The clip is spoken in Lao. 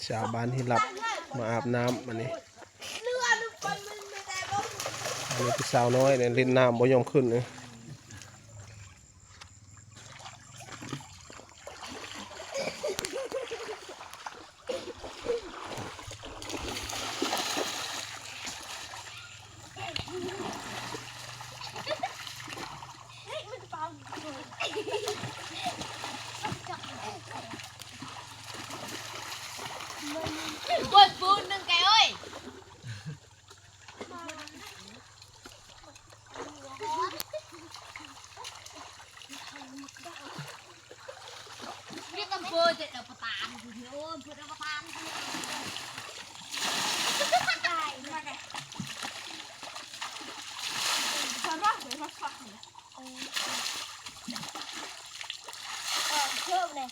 ຊາວບ້ານທີ່ລັບມາອາບນ້ຳອັນນີ້ ອັນນີ້ຄືສາວນ້ອຍນີ້ຫຼິ້ນນ້ຳບໍ່ຍອມຂຶ້ນນີ້. ເບິດປູນໜຶ່ງແກເອີຍ. ນີ້ກໍເບີເຈັດແລ້ວປະຕານ ໂອ້ຍ ເພິ່ນເອົາປະຕານ ໄດ້ມາໄດ້ ເອີ ເພີ່ມເລີຍ.